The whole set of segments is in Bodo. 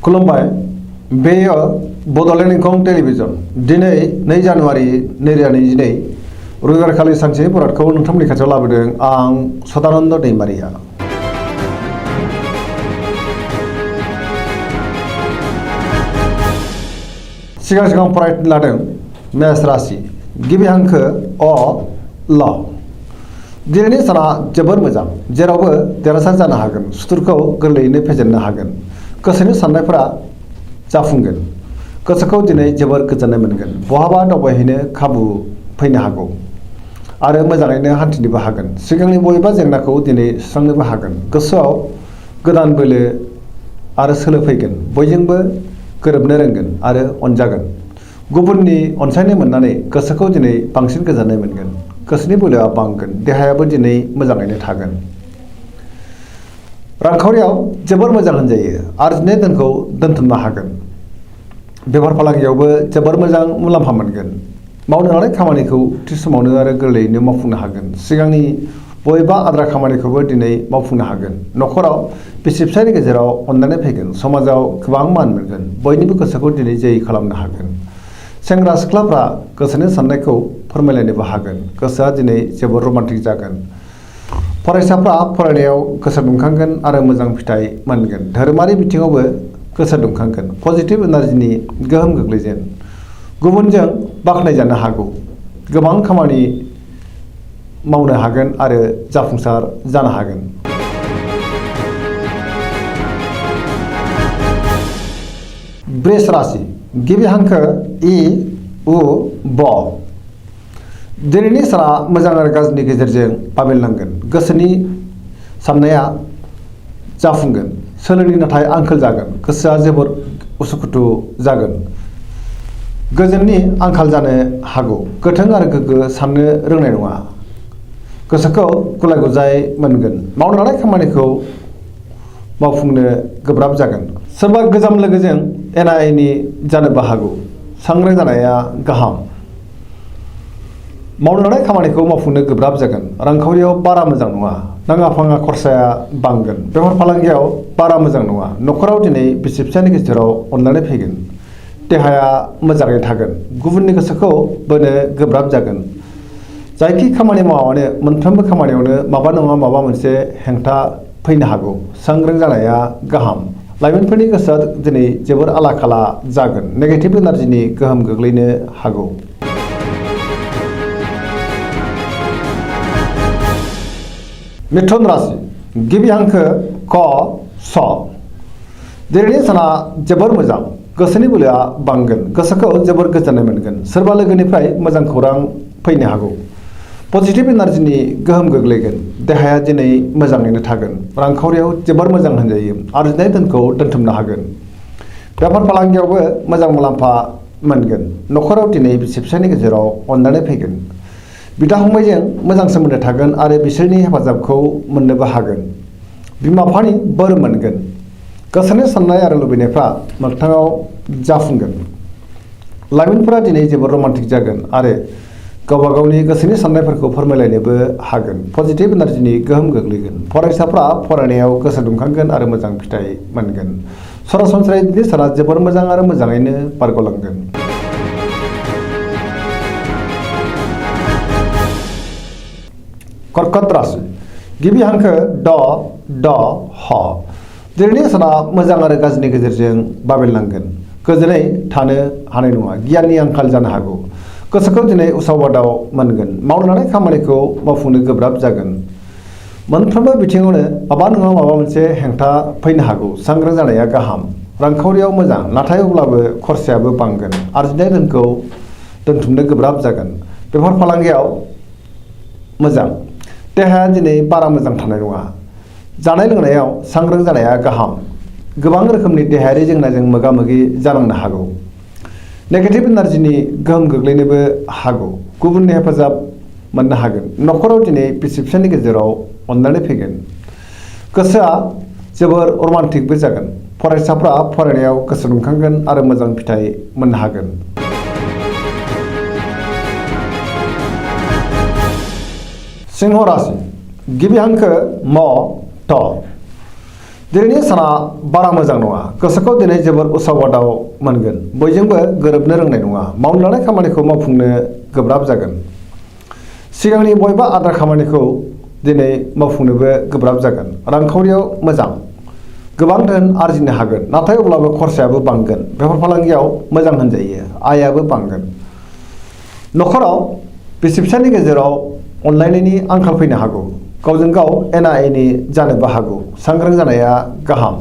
खुलुमबाय बेयो बड'लेण्ड इंखं टेलिभिजन दिनै 2 जानुवारि 2022 रबिबारखालि सानसे बरादखौ नोंथांमोननि खाथियाव लाबोदों आं सदानन्द दैमारिया। सिगां फरायनो लादों मेष राशि गिबि हांखो अ ल। दिनैनि साना जोबोर मोजां, जेरावबो देरहासार जानो हागोन, सुथुरखौ गोरलैयैनो फेजेननो हागोन, गोसोनि साननायफोरा जाफुंगोन, गोसोखौ दिनै जोबोर गोजोननाय मोनगोन, बहाबा दावबायहैनो खाबु फैनो हागौ आरो मोजाङैनो हान्थिनोबो हागोन, सिगांनि बबेबा जेंनाखौ दिनै सुस्रांनोबो हागोन, गोसोआव गोदान बोलो आरो सोलो फैगोन, बयजोंबो गोरोबनो रोंगोन आरो अनजागोन, गुबुननि अनसायनाय मोननानै गोसोखौ दिनै बांसिन गोजोननाय मोनगोन, गोसोनि बोलोआ बांगोन, देहायाबो दिनै मोजाङैनो थागोन। रांखावरियाव जोबोर मोजां होनजायो, आरजिनाय धोनखौ दोनथुमनो हागोन, बेफार फालांगियावबो जोबोर मोजां मुलाम्फा मोनगोन, मावनो लानाय खामानिखौ थि समावनो आरो गोरलैयैनो मावफुंनो हागोन, सिगांनि बबेबा आद्रा खामानिखौबो दिनै मावफुंनो हागोन, न'खराव बिसि फिसायनि गेजेराव अनलायनाय फैगोन, समाजाव गोबां मान मोनगोन, बयनिबो गोसोखौ दिनै जै खालामनो हागोन, सेंग्रा सिख्लाफ्रा गोसोनि साननायखौ फोरमायलायनोबो हागोन, गोसोआ दिनै जोबोर रमान्टिक जागोन, फरायसाफ्रा फरायनायाव गोसो दुंखांगोन आरो मोजां फिथाइ मोनगोन, धोरोमारि बिथिङावबो गोसो दुंखांगोन, पजिटिभ एनार्जिनि गोहोम गोग्लैगोन, गुबुनजों बाख्नायजानो हागौ, गोबां खामानि मावनो हागोन आरो जाफुंसार जानो हागोन। वृष राशि गिबि हांखो इ उ ब। दिनैनि साना मोजां आरो गाज्रिनि गेजेरजों बाबेनलांगोन, गोसोनि साननाया जाफुंगोन, सोलोनि नाथाय आंखाल जागोन, गोसोआ जोबोर उसुखुथु जागोन, गोजोननि आंखाल जानो हागौ, गोथों आरो गोग्गो साननो रोंनाय नङा, गोसोखौ गुलाय गुजाय मोनगोन, मावनो लानाय खामानिखौ मावफुंनो गोब्राब जागोन, सोरबा गोजाम लोगोजों एना एनि जानोबो हागौ, सांग्रां जानाया गाहाम, मावनो लानाय खामानिखौ मावफुंनो गोब्राब जागोन, रांखावरियाव बारा मोजां नङा, नाङा फाङा खरसाया बांगोन, बेफार फालांगियाव बारा मोजां नङा, न'खराव दिनै बिसि फिसायनि गेजेराव अनलायनाय फैगोन, देहाया मोजाङै थागोन, गुबुननि गोसोखौ बोनो गोब्राब जागोन, जायखि खामानि मावा मानो मोनफ्रोमबो खामानियावनो माबा नङा माबा मोनसे हेंथा फैनो हागौ, सांग्रां जानाया गाहाम, लाइमोनफोरनि गोसोआ दिनै जोबोर आला खाला जागोन, नेगेटिभ एनार्जिनि गोहोम गोग्लैनो हागौ। मिथुन राशि गिबि हांखो क स। दिनैनि साना जोबोर मोजां, गोसोनि बोलोआ बांगोन, गोसोखौ जोबोर गोजोननाय मोनगोन, सोरबा लोगोनिफ्राय मोजां खौरां फैनो हागौ, पजिटिभ एनार्जिनि गोहोम गोग्लैगोन, देहाया दिनै मोजाङैनो थागोन, रांखावरियाव जोबोर मोजां होनजायो, आरजिनाय धोनखौ दोनथुमनो हागोन, बेफार फालांगियावबो मोजां मुलाम्फा मोनगोन, न'खराव दिनै बिसि फिसायनि गेजेराव अनलायनाय फैगोन, बिदा फंबायजों मोजां सोमोन्दो थागोन आरो बिसोरनि हेफाजाबखौ मोननोबो हागोन, बिमा बिफानि बोर मोनगोन, गोसोनि साननाय आरो लुबैनायफ्रा मोगथाङाव जाफुंगोन, लाइमोनफोरा दिनै जोबोर रमान्टिक जागोन आरो गावबा गावनि गोसोनि साननायफोरखौ फोरमायलायनोबो हागोन, पजिटिभ एनार्जिनि गोहोम गोग्लैगोन, फरायसाफ्रा फरायनायाव गोसो दुंखांगोन आरो मोजां फिथाइ मोनगोन, सरासनस्रायै दिनै साना जोबोर मोजां आरो मोजाङैनो बारग'लांगोन। कर्कट राशि गिबि हांखो ड ड ह। दिनैनि साना मोजां आरो गाज्रिनि गेजेरजों बाबेनलांगोन, गोजोनै थानो हानाय नङा, गियाननि आंखाल जानो हागौ, गोसोखौ दिनै उसाव बादाव मोनगोन, मावनो लानाय खामानिखौ मावफुंनो गोब्राब जागोन, मोनफ्रोमबो बिथिङावनो माबा नङा माबा मोनसे हेंथा फैनो हागौ, सांग्रां जानाया गाहाम, रांखावरियाव मोजां, नाथाय अब्लाबो खरसायाबो बांगोन, आरजिनाय धोनखौ दोनथुमनो गोब्राब जागोन, बेफार फालांगियाव मोजां, देहाया दिनै बारा मोजां थानाय नङा, जानाय लोंनायाव सांग्रां जानाया गाहाम, गोबां रोखोमनि देहायारि जेंनाजों मोगा मोगि जानांनो हागौ, नेगेटिभ एनार्जिनि गोहोम गोग्लैनोबो हागौ, गुबुननि हेफाजाब मोननो हागोन, न'खराव दिनै बिसि फिसायनि गेजेराव अनलायनाय फैगोन, गोसोआ जोबोर रमान्टिकबो जागोन, फरायसाफ्रा फरायनायाव गोसो दुंखांगोन आरो मोजां फिथाइ मोननो हागोन। सिंह राशि गिबि हांखो म थ। दिनैनि साना बारा मोजां नङा गोसोखौ दिनै जोबोर उसाव बादाव मोनगोन बयजोंबो गोरोबनो रोंनाय नङा मावनो लानाय खामानिखौ मावफुंनो गोब्राब जागोन सिगांनि बबेबा आद्रा खामानिखौ दिनै मावफुंनोबो गोब्राब जागोन रांखावरियाव मोजां गोबां धोन आरजिनो हागोन नाथाय अब्लाबो खरसायाबो बांगोन बेफार फालांगियाव मोजां होनजायो आयाबो बांगोन न'खराव बिसि फिसायनि गेजेराव अनलायनायनि आंखाल फैनो हागौ गावजों गाव एना एनि जानोबो हागौ सांग्रां जानाया गाहाम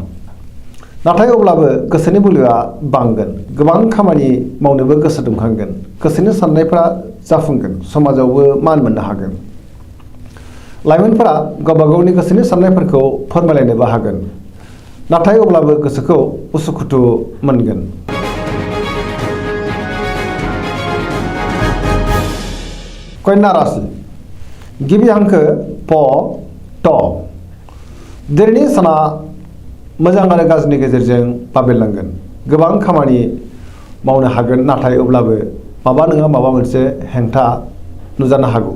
नाथाय अब्लाबो गोसोनि बोलोआ बांगोन गोबां खामानि मावनोबो गोसो दुंखांगोन गोसोनि साननायफ्रा जाफुंगोन समाजावबो मान मोननो हागोन लाइमोनफोरा गावबा गावनि गोसोनि साननायफोरखौ फोरमायलायनोबो हागोन नाथाय अब्लाबो गोसोखौ उसुखुथु मोनगोन कन्या राशि गिबि हांखो प ट दिनैनि साना मोजां आरो गाज्रिनि गेजेरजों बाबेरलांगोन गोबां खामानि मावनो हागोन नाथाय अब्लाबो माबा नङा माबा मोनसे हेंथा नुजानो हागौ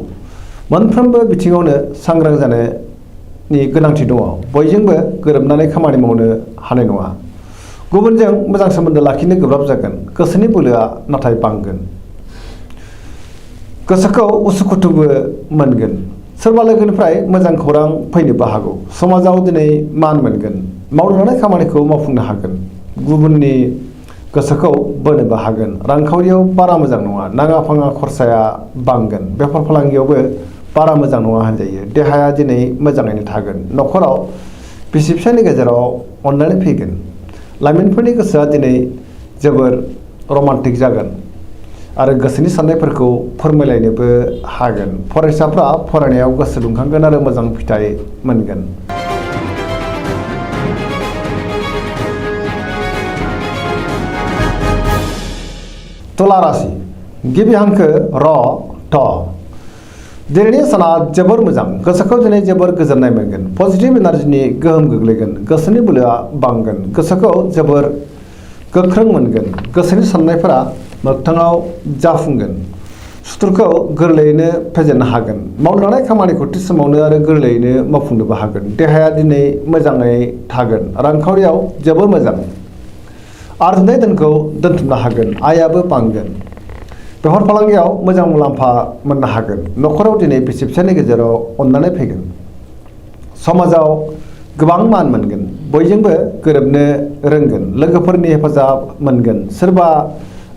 मोनफ्रोमबो बिथिङावनो सांग्रां जानायनि गोनांथि दङ बयजोंबो गोरोबनानै खामानि मावनो हानाय नङा गुबुनजों मोजां सोमोन्दो लाखिनो गोब्राब जागोन गोसोनि बोलोआ नाथाय बांगोन गोसोखौ उसुखुथुबो मोनगोन सोरबा लोगोनिफ्राय मोजां खौरां फैनोबो हागौ समाजाव दिनै मान मोनगोन मावनो लानाय खामानिखौ मावफुंनो हागोन गुबुननि गोसोखौ बोनोबो हागोन रांखावरियाव बारा मोजां नङा नाङा फाङा खरसाया बांगोन बेफार फालांगियावबो बारा मोजां नङा होनजायो देहाया दिनै मोजाङैनो थागोन न'खराव बिसि फिसायनि गेजेराव अनलायनाय फैगोन लाइमोनफोरनि गोसोआ दिनै जोबोर रमान्टिक जागोन आरो गोसोनि साननायफोरखौ फोरमायलायनोबो हागोन फरायसाफ्रा फरायनायाव गोसो दुंखांगोन आरो मोजां फिथाइ मोनगोन तुला राशि गिबि हांखो र ट दिनैनि साना जोबोर मोजां गोसोखौ दिनै जोबोर गोजोननाय मोनगोन पजिटिभ एनार्जिनि गोहोम गोग्लैगोन गोसोनि बोलोआ बांगोन गोसोखौ जोबोर गोख्रों मोनगोन गोसोनि साननायफोरा मोगथाङाव जाफुंगोन सुथुरखौ गोरलैयैनो फेजेननो हागोन मावनो लानाय खामानिखौ थि समावनो आरो गोरलैयैनो मावफुंनोबो हागोन देहाया दिनै मोजाङै थागोन रांखावरियाव जोबोर मोजां आरजिनाय धोनखौ दोनथुमनो हागोन आयाबो बांगोन बेफार फालांगियाव मोजां मुलाम्फा मोननो हागोन न'खराव दिनै बिसि फिसायनि गेजेराव अनलायनाय फैगोन समाजाव गोबां मान मोनगोन बयजोंबो गोरोबनो रोंगोन लोगोफोरनि हेफाजाब मोनगोन सोरबा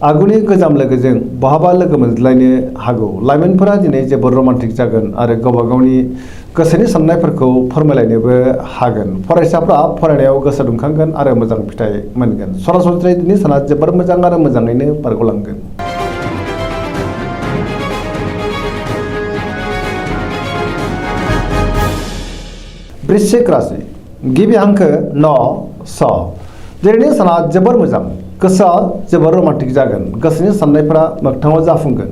आगुनि गोजाम लोगोजों बहाबा लोगो मोनज्लायनो हागौ लाइमोनफोरा दिनै जोबोर रमान्टिक जागोन आरो गावबा गावनि गोसोनि साननायफोरखौ फोरमायलायनोबो हागोन फरायसाफ्रा फरायनायाव गोसो दुंखांगोन आरो मोजां फिथाइ मोनगोन सरासनस्रायै दिनै साना जोबोर मोजां आरो मोजाङैनो बारग'लांगोन वृश्चिक राशि गिबि हांखो न स दिनैनि साना जोबोर मोजां गोसोआ जोबोर रमान्टिक जागोन गोसोनि साननायफोरा मोगथाङाव जाफुंगोन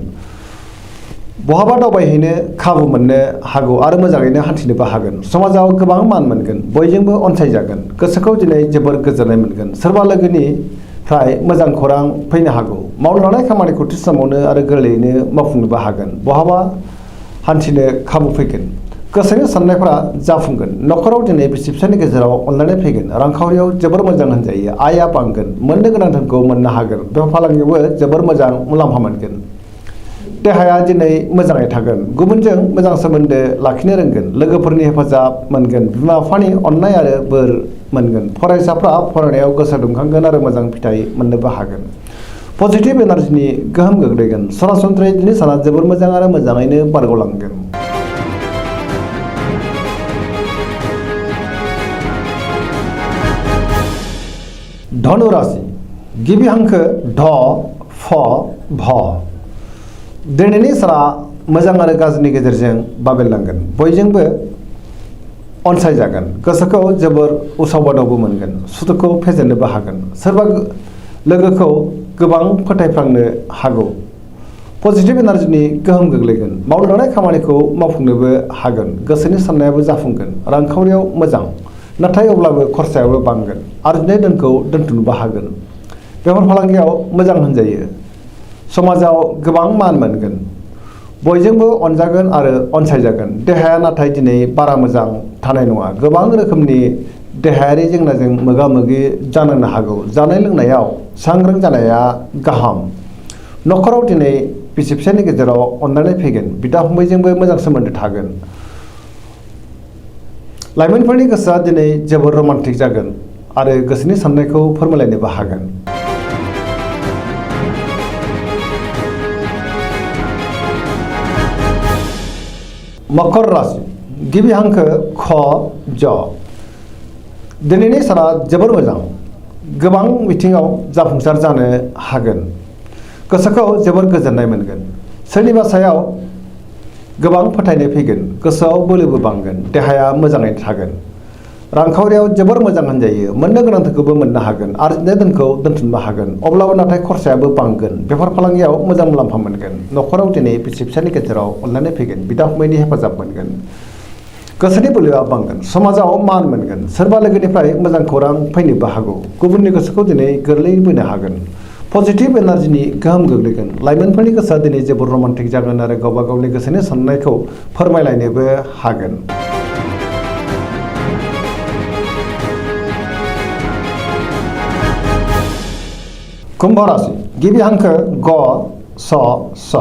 बहाबा दावबायहैनो खाबु मोननो हागौ आरो मोजाङैनो हान्थिनोबो हागोन समाजाव गोबां मान मोनगोन बयजोंबो अनसायजागोन गोसोखौ दिनै जोबोर गोजोननाय मोनगोन सोरबा लोगोनिफ्राय मोजां खौरां फैनो हागौ मावनो लानाय खामानिखौ थि समावनो आरो गोरलैयैनो मावफुंनोबो हागोन बहाबा हान्थिनो खाबु फैगोन गोसोनि साननायफोरा जाफुंगोन न'खराव दिनै बिसि फिसायनि गेजेराव अनलायनाय फैगोन रांखावरियाव जोबोर मोजां होनजायो आया बांगोन मोननो गोनां धोनखौ मोननो हागोन बेफार फालांगियावबो जोबोर मोजां मुलाम्फा मोनगोन देहाया दिनै मोजाङै थागोन गुबुनजों मोजां सोमोन्दो लाखिनो रोंगोन लोगोफोरनि हेफाजाब मोनगोन बिमा बिफानि अननाय आरो बोर मोनगोन फरायसाफ्रा फरायनायाव गोसो दुंखांगोन आरो मोजां फिथाइ मोननोबो हागोन पजिटिभ एनार्जिनि गोहोम गोग्लैगोन सरासनस्रायै दिनै साना जोबोर मोजां आरो मोजाङैनो बारग'लांगोन धनु राशि गिबि हांखो ढ फ भ दिनैनि साना मोजां आरो गाज्रिनि गेजेरजों बाबेरलांगोन बयजोंबो अनसायजागोन गोसोखौ जोबोर उसाव बादावबो मोनगोन सुथुरखौ फेजेननोबो हागोन सोरबा लोगोखौ गोबां फोथायफ्लांनो हागौ पजिटिभ एनार्जिनि गोहोम गोग्लैगोन मावनो लानाय खामानिखौ मावफुंनोबो हागोन गोसोनि साननायाबो जाफुंगोन रांखावरियाव मोजां नाथाय अब्लाबो खरसायाबो बांगोन आरजिनाय धोनखौ दोनथुमनोबो हागोन बेफार फालांगियाव मोजां होनजायो समाजाव गोबां मान मोनगोन बयजोंबो अनजागोन आरो अनसायजागोन देहाया नाथाय दिनै बारा मोजां थानाय नङा गोबां रोखोमनि देहायारि जेंनाजों मोगा मोगि जानो हागौ। जानाय लोंनायाव सांग्रां जानाया गाहाम। न'खराव दिनै बिसि फिसायनि गेजेराव अनलायनाय फैगोन। बिदा फंबायजोंबो मोजां सोमोन्दो थागोन। लाइमोनफोरनि गोसोआ दिनै जोबोर रमान्टिक जागोन आरो गोसोनि साननायखौ फोरमायलायनोबो हागोन। मकर राशि गिबि हांखो ख ज। दिनैनि साना जोबोर मोजां। गोबां बिथिङाव जाफुंसार जानो हागोन। गोसोखौ जोबोर गोजोननाय मोनगोन। सोरनिबा सायाव गोबां फोथायनाय फैगोन। गोसोआव बोलोबो बांगोन। देहाया मोजाङै थागोन। रांखावरियाव जोबोर मोजां होनजायो। मोननो गोनांखौबो मोननो हागोन। आरजिनाय धोनखौ दोनथुमनो हागोन। अब्लाबो नाथाय खरसायाबो बांगोन। बेफार फालांगियाव मोजां मुलाम्फा मोनगोन। न'खराव दिनै बिसि फिसायनि गेजेराव अनलायनाय फैगोन। बिदा फंबायनि हेफाजाब मोनगोन। गोसोनि बोलोआ बांगोन। समाजाव मान मोनगोन। सोरबा लोगोनिफ्राय मोजां खौरां फैनोबो हागौ। गुबुननि गोसोखौ दिनै गोरलैयै बोनो हागोन। पजिटिभ एनार्जिनि गोहोम गोग्लैगोन। लाइमोनफोरनि गोसोआ दिनै जोबोर रमान्टिक जागोन आरो गावबा गावनि गोसोनि साननायखौ फोरमायलायनोबो हागोन। कुम्भ राशि गिबि हांखो ग स स।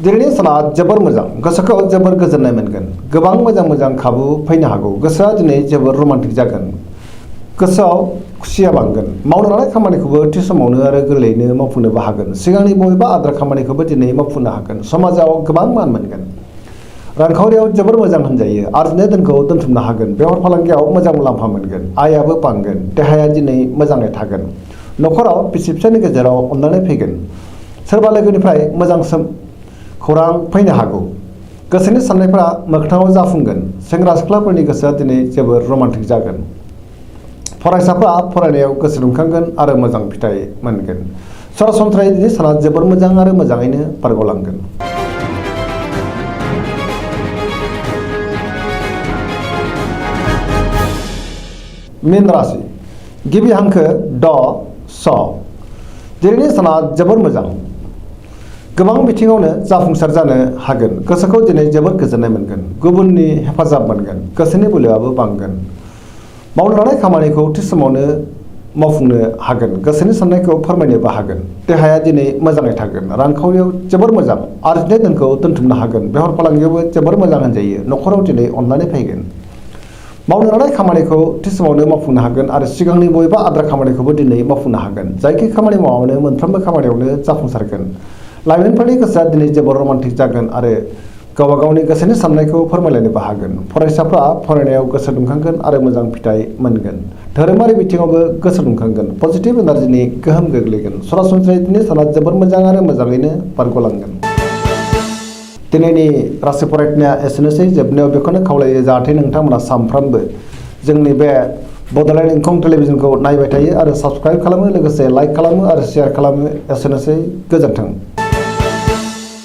दिनैनि साना जोबोर मोजां। गोसोखौ जोबोर गोजोननाय मोनगोन। गोबां मोजां खाबु फैनो हागौ। गोसोआ दिनै जोबोर रमान्टिक जागोन। गोसोआव खुसिया बांगोन। मावनो लानाय खामानिखौबो थि समावनो आरो गोरलैयैनो मावफुंनोबो हागोन। सिगांनि बबेबा आद्रा खामानिखौबो दिनै मावफुंनो हागोन। समाजाव गोबां मान मोनगोन। रांखावरियाव जोबोर मोजां होनजायो। आरजिनाय धोनखौ दोनथुमनो हागोन। बेफार फालांगियाव मोजां मुलाम्फा मोनगोन। आयाबो बांगोन। देहाया दिनै मोजाङै थागोन। न'खराव बिसि फिसायनि गेजेराव अनलायनाय फैगोन। सोरबा लोगोनिफ्राय मोजां खौरां फैनो हागौ। गोसोनि साननायफोरा मोगथाङाव जाफुंगोन। सेंग्रा सिख्लाफोरनि गोसोआ दिनै जोबोर रमान्टिक जागोन। फरायसाफ्रा फरायनायाव गोसो दुंखांगोन आरो मोजां फिथाइ मोनगोन। सरासनस्रायै दिनै साना जोबोर मोजां आरो मोजाङैनो बारग'लांगोन। मीन राशि गिबि हांखो ड स। दिनैनि साना जोबोर मोजां। गोबां बिथिङावनो जाफुंसार जानो हागोन। गोसोखौ दिनै जोबोर गोजोननाय मोनगोन। गुबुननि हेफाजाब मोनगोन। गोसोनि बोलोआबो बांगोन। मावनो लानाय खामानिखौ थि समावनो मावफुंनो हागोन। गोसोनि साननायखौ फोरमायनोबो हागोन। देहाया दिनै मोजाङै थागोन। रांखावरियाव जोबोर मोजां। आरजिनाय धोनखौ दोनथुमनो हागोन। बेफार फालांगियावबो जोबोर मोजां होनजायो। न'खराव दिनै अनलायनाय फैगोन। मावनो लानाय खामानिखौ थि समावनो मावफुंनो हागोन आरो सिगांनि बबेबा आद्रा खामानिखौबो दिनै मावफुंनो हागोन। जायखि खामानि मावामानो मोनफ्रोमबो खामानियावनो जाफुंसारगोन। लाइमोनफोरनि गोसोआ दिनै जोबोर रमान्टिक जागोन आरो गावबा गावनि गोसोनि साननायखौ फोरमायलायनोबो हागोन। फरायसाफ्रा फरायनायाव गोसो दुंखांगोन आरो मोजां फिथाइ मोनगोन। धोरोमारि बिथिङावबो गोसो दुंखांगोन। पजिटिभ एनार्जिनि गोहोम गोग्लैगोन। सरासनस्रायै दिनै साना जोबोर मोजां आरो मोजाङैनो बारग'लांगोन। दिनैनि राशि फरायनाया एसेनोसै। जोबनायाव बेखौनो खावलायो जाहाथे नोंथांमोना सानफ्रामबो जोंनि बे बड'लेण्ड इंखं टेलिभिजनखौ नायबाय थायो आरो साबस्क्राइब खालामो, लोगोसे लाइक खालामो आरो शेयार खालामो। एसेनोसै। गोजोन्थों।